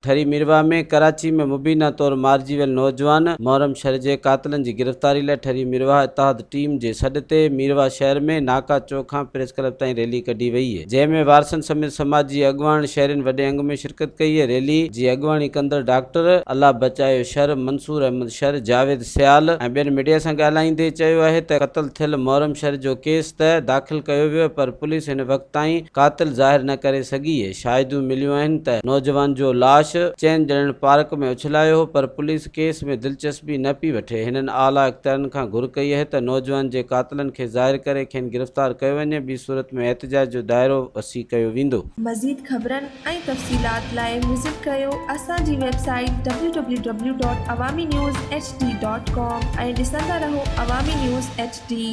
ٺري ميرواهه ۾ ڪراچي ۾ مبينا طور مارجي ويل نوجوان محرم شر جي قاتلن جي گرفتاري لاء ٺري ميرواهه اتحاد ٽيم جي سڏ تي ميرواهه شهر ۾ ناڪا چوڪ کان پريس ڪلب تائين ريلي ڪڍي وئي جنهن ۾ وارثن سميت سماجي اڳواڻ شهرين وڏي انگ ۾ شرڪت ڪئي ريلي جي اڳواڻي ڪندڙ ڊاڪٽر الله بچايو شر، منصور احمد شر، جاويد سيال ۽ ٻين ميڊيا سان ڳالهائيندي چيو آهي ته قتل ٿيل محرم شر جو ڪيس ته داخل ڪيو ويو پر پوليس هن وقت تائين قاتل ظاهر نه ڪري سگهي شاهديون مليون آهن ته نوجوان جو لاش چئن ڄڻن پارڪ ۾ اڇلايو هو پر پوليس ڪيس ۾ دلچسپي نه پئي وٺي. هنن اعليٰ اختيارين کان گهر ڪئي آهي ته نوجوان جي قاتلن کي ظاهر ڪري کين گرفتار ڪيو وڃي ٻي صورت ۾ احتجاج جو دائرو وسيع ڪيو ويندو. مزيد خبرن ۽ تفصيلات لاء وزٽ ڪريو اسان جي website W W W dot Awami news H D dot com ۽ ڏسندا رهو عوامي نيوز ايڇ ڊي.